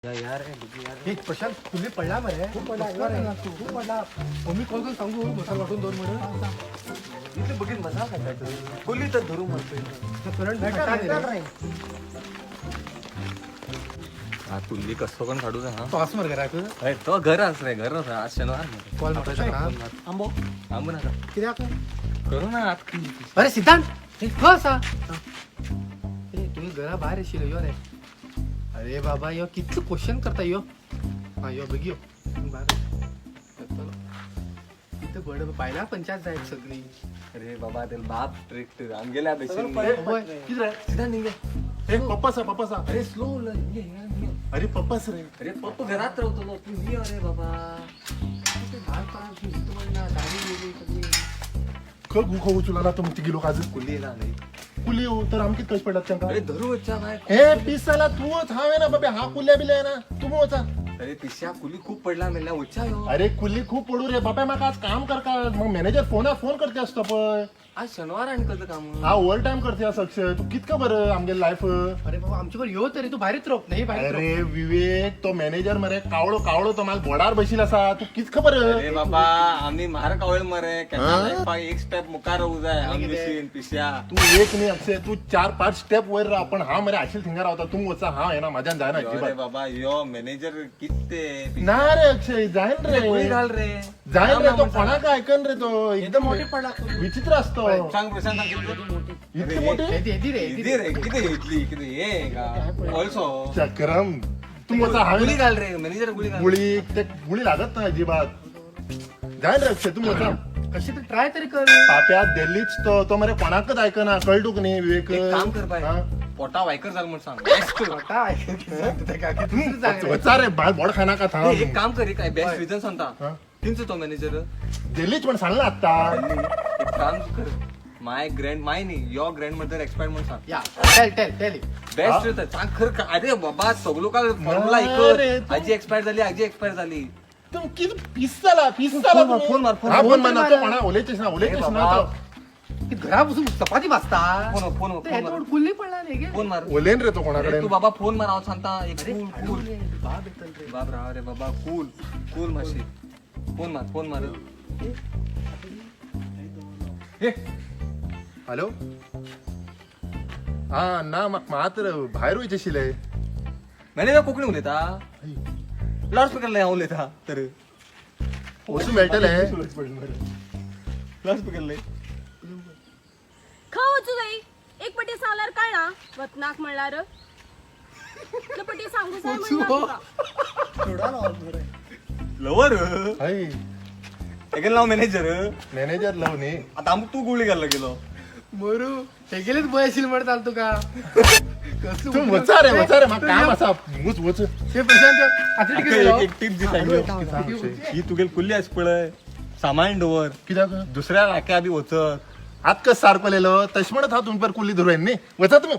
यार यार. हे प्रशांत, कुल्ली पडला मरे. खूप पडला, खूप पडला. मम्मी कॉल करून सांगू, मसाला वाटून दोन म्हणून. इथे बघित मसाला खायचा, कोली तर धरू म्हणतोय. करंट. हा कुल्ली कसं पण काढू ना हा. तो असं मरे घराक. अरे, तो घर अस रे, घर अस. आज शनिवार मरे. कॉल मारता. आंबो. थांबू नका. कित्याक? करू ना आत. अरे सिद्धांत, हे खं असा? ए, तुम्ही घरा भायर आशिल्लो, यो रे. अरे बाबा, यो कितलो क्वेश्चन करता यो. हा यो, बेगी यो. तुम्ही भायर येतलो. इथं बड बायला पंचायत जाय सगळी. अरे बाबा, ते बाप स्ट्रिक्ट आमगेल्या बेशीन. होय. किती रे? सिद्धांत निघे. ए, पप्पासा पप्पासा. अरे स्लो. अरे पप्पास रे. अरे पप्प घरात राहतो तू, मी. अरे बाबा. ते लहानपणापासून इथं म्हणणं, दाढी बिडी सगळी. ख गु खो उचलाला तो तिगी लोक आज. कुल्ली येणार नाही. कुली हो, तर आमकी कश पडलात तांकां? अरे धरू अच्छा बाय. हे पिसाला तूच हांवें ना बाबे, हा कुल्या बिल्या ना, तुम्ही वचा. अरे पिश्या, कुली खूप पडला मेल्या, उच्चा यो. अरे कुली खूप पडू रे बाबा, म्हाका आज काम करका. मग मॅनेजर फोना फोन करते असतो पळय. आज शनिवार आणि कसं काम? हा ओव्हर टाइम करते असं अक्षय, तू कितकं बरं आमगे लायफ. अरे बाबा, आमच्यावर यो तरी तू भारीत रोप नाही भारीत रोप. अरे विवेक, तो मॅनेजर मरे कावळो कावळो, तो मला बोडार बशील असा, तू कितकं बरं. अरे बाबा, आम्ही मार कावळ मरे, लाईफाक एक स्टेप मुखार राहू जाय आम बेशीन पिश्या. तू एक नाही अक्षय, तू चार पाच स्टेप वर राहा, पण हा मरे आशील थिंगा रावता. तू वचा, हा आहे ना माझ्यान जायना. अरे अजिबात बाबा, यो मॅनेजर किती. ना रे अक्षय, जाईन गुळी रे. घाल रे. जाईन रे, तो कोणाक ऐकन रे, तो एकदम मोठी पडला तू. विचित्र असतो. सांग प्रशांत, सांग किती? इतकी मोठी. येते, येते रे, येते. किती रे, किती इटली, किती हे का ऑल्सो. चक्रम, तू वचा. गुळी हा घाल रे मॅनेजर, गुळी घाल. गुळी ते गुळी लागत ना अजिबात. जाईन रे अक्षय, तू वचा. कशी तरी ट्राय तरी कर. पाप्या दिल्लीच तो, तो मरे कोणाकच ऐकना, कळटूक नाही विवेक. एक काम कर बाय. हा? पोटा वायकर झाल म्हणून सांग. Best कर. काय हम्म, वचा रे बाळ, बोड खाना का ए, एक थांब. काम कर रे, काय बेस्ट रिझन सांगता. हा? तीनच तो मॅनेजर. दिल्लीच पण सांगला आता. एक काम कर, माय ग्रँड माय न्ही, your grand mother expire म्हणून सांग. या tell tell tell. Best reason सांग खर का. अरे बाबा, सगळं का फॉर्म्युला अरे, ऐकत, आजी एक्सपायर झाली, आजी एक्सपायर झाली. तू किती पीस झाला, पीस झाला. फोन मार, फोन मार, फोन हा मार. फोन मार ना, तो कोणा ओलेचेच ना, ओलेचेच अरे ना बाबा. तो. की घरापासून चपाती भाजता. फोन फोन ते फोन मार. कुल्ली पडला नाही गे. फोन मार. ओलेन रे तो अरे कोणाकडे. तू बाबा फोन मार, हांव सांगता एक. अरे कूल हाडू कूल. रे, बाब येतल रे. बाब राव रे बाबा, कूल कूल मातशी. फोन मार, फोन मार. हे हॅलो, हा ना म्हाका मात भायर वयचें आशिल्लें. मॅनेजर कोंकणी उलयता, लाउड स्पीकर लाय, हांव उलयता तर. वचूं मेळटलें? लाउड स्पीकर लाय. खंय वचूं जाय? एक पटी सांगल्यार कळना, वतनाक म्हणल्यार इतले पटी सांगू जाय वचूं म्हणना हो. तुका. लवर. हय. हेगेल नाव मॅनेजर. मॅनेजर लव न्ही. आतां आमकां तूं गुळी घाललो गेलो. मरू हेगेलेच बय आशिल्ले म्हण चाल तुका. कसं तू वचा रे, वचा रे, म्हाका काम आसा, वच वच. हे प्रशांत आतां एक कितें एक टीप दी सांगली ही तुगेली कुल्ली आसा पळय, सामाळून दवर. कित्याक? दुसऱ्या नाक्या बी वचत. आत कस सारको लेलो तशें म्हणत हांव तुमचे कुल्ली धरून न्ही, वचा तुमी.